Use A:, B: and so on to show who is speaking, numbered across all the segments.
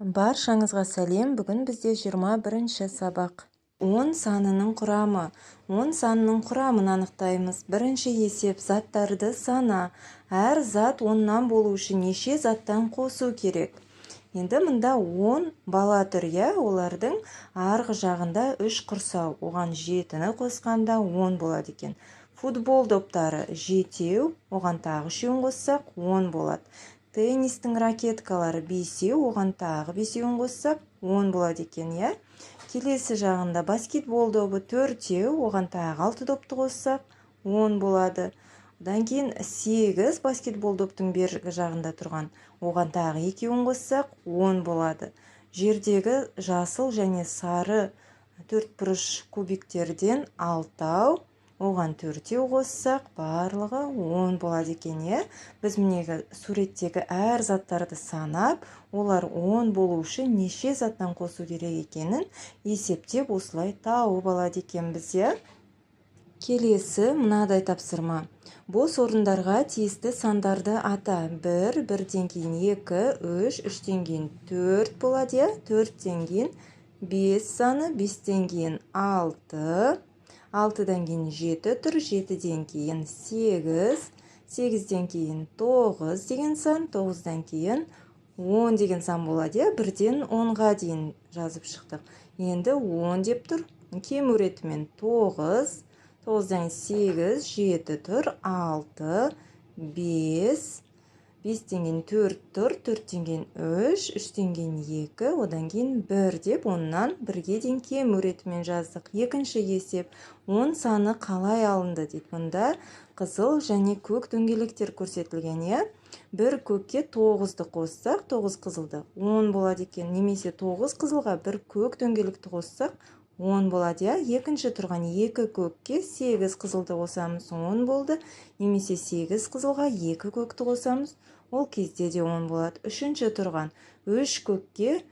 A: Баршаңызға сәлем! Бүгін бізде 21-ші сабақ. 10 санының құрамы. 10 санының құрамын анықтаймыз. Бірінші есеп: заттарды сана. Әр зат оннан болу үшін неше заттан қосу керек? Енді мында 10 бала тұр, иә? Олардың арғы жағында 3 құрсау. Оған 7-ні қосқанда 10 болады екен. Футбол доптары жетеу, оған тағы үшеуін қоссақ, 10 болады. Теннистің ракеткалары бесеу, оған тағы бесеуін қоссақ, 10 болады екен, иә? Келесі жағында баскетбол добы төртеу, оған тағы алты допты қоссақ, 10 болады. Одан кейін сегіз баскетбол доптың бергі жағында тұрған, оған тағы екеуін қоссақ, 10 болады. Жердегі жасыл және сары төртбұрыш кубиктерден алтау, оған төртеу қоссақ, барлығы 10 болады екен, иә? Біз мінегі суреттегі әр заттарды санап, олар 10 болу үшін неше заттан қосу керек екенін есептеп, осылай тауып алады екенбіз, иә? Келесі мынадай тапсырма: бос орындарға тиісті сандарды ата. Бір, бірден кейін екі, үш, үштен кейін төрт болады, иә? Төрттен кейін бес саны, бестен кейін алты, алтыдан кейін жеті тұр, жетіден кейін сегіз, сегізден кейін тоғыз деген сан, тоғыздан кейін 10 деген сан болады, иә? Бірден 10-ға дейін жазып шықтық. Енді 10 деп тұр, кему ретімен тоғыз, тоғыздан сегіз, жеті тұр, алты, бес, бестен кейін төрт тұр, төрттен кейін үш, үштен кейін екі, одан кейін бір деп, оннан бірге дейін кему ретімен жаздық. Екінші есеп: 10 саны қалай алынды дейді. Мұнда қызыл және көк дөңгелектер көрсетілген, иә? Бір көкке тоғызды қоссақ, тоғыз қызылды, 10 болады екен. Немесе тоғыз қызылға бір көк дөңгелекті қоссақ, 10 болады, иә? Екінші тұрған екі көкке сегіз қызылды қосамыз, 10 болды. Немесе сегіз қызылға екі көкті қосамыз, ол кезде де 10 болады. Үшінші тұрған үш көкке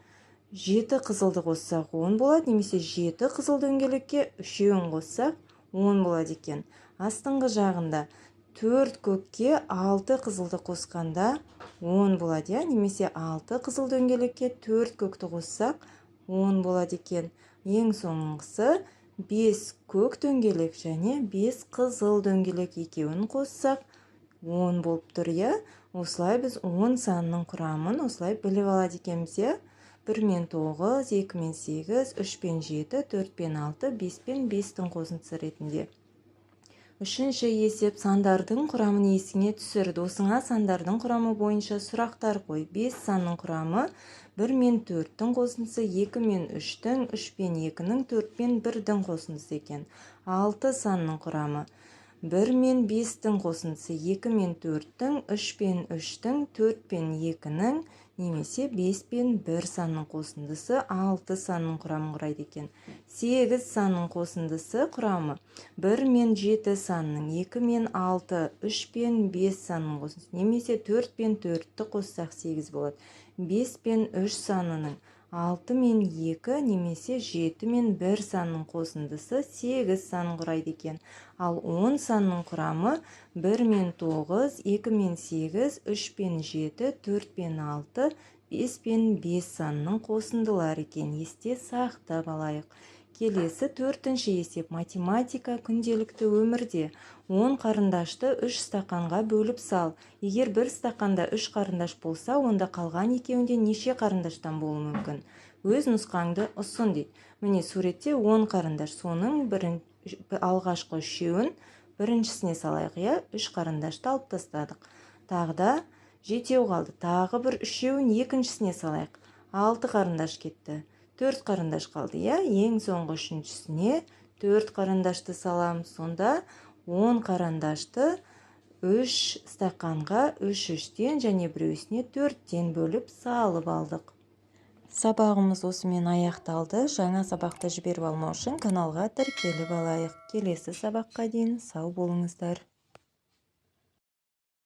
A: жеті қызылды қоссақ, 10 болады. Немесе жеті қызыл дөңгелекке үшеуін қоссақ, 10 болады екен. Астыңғы жағында төрт көкке алты қызылды қосқанда, 10 болады, иә? Немесе алты қызыл дөңгелекке төрт көкті қоссақ, 10 болады екен. Ең соңғысы: бес көк дөңгелек және бес қызыл дөңгелек, екеуін қоссақ, 10 болып тұр, иә? Осылай біз 10 санының құрамын осылай біліп алады екенбіз, иә? Бір мен тоғыз, екі мен сегіз, үш пен жеті, төрт пен алты, бес пен бестің қосындысы ретінде. Үшінші есеп: сандардың құрамын есіңе түсір. Досыңа сандардың құрамы бойынша сұрақтар қой. Бес санның құрамы: бір мен төрттің қосындысы, екі мен үштің, үш пен екінің, төрт пен бірдің қосындысы екен. Алты санның құрамы: бір мен бестің қосындысы, екі мен төрттің, үш пен үштің, төрт пен екінің немесе бес пен бір санның қосындысы алты санның құрамын құрайды екен. Сегіз санның қосындысы құрамы: бір мен жеті санның, екі мен алты, үш пен бес санның қосындысы немесе төрт пен төртті қоссақ, сегіз болады. Бес пен үш санының, алты мен екі немесе жеті мен бір санның қосындысы сегіз санын құрайды екен. Ал 10 санның құрамы: бір мен тоғыз, екі мен сегіз, үш пен жеті, төрт пен алты, бес пен бес санының қосындылары екен. Есте сақтап алайық. Келесі төртінші есеп: математика күнделікті өмірде. 10 қарындашты үш стақанға бөліп сал. Егер бір стақанда үш қарындаш болса, онда қалған екеуінде неше қарындаштан болуы мүмкін? Өз нұсқаңды ұсын дейді. Міне, суретте 10 қарындаш. Соның бірін, алғашқы үшеуін біріншісіне салайық, иә? Үш қарындашты алып тастадық, тағы да жетеу қалды. Тағы бір үшеуін екіншісіне салайық. Алты қарындаш кетті, төрт қарындаш қалды, иә? Ең соңғы үшіншісіне төрт қарындашты саламыз. Сонда 10 қарындашты үш стақанға үш үштен және біреусіне төрттен бөліп салып алдық. Сабағымыз осымен аяқталды. Жаңа сабақты жіберіп алмау үшін каналға тіркеліп алайық. Келесі сабаққа дейін сау болыңыздар.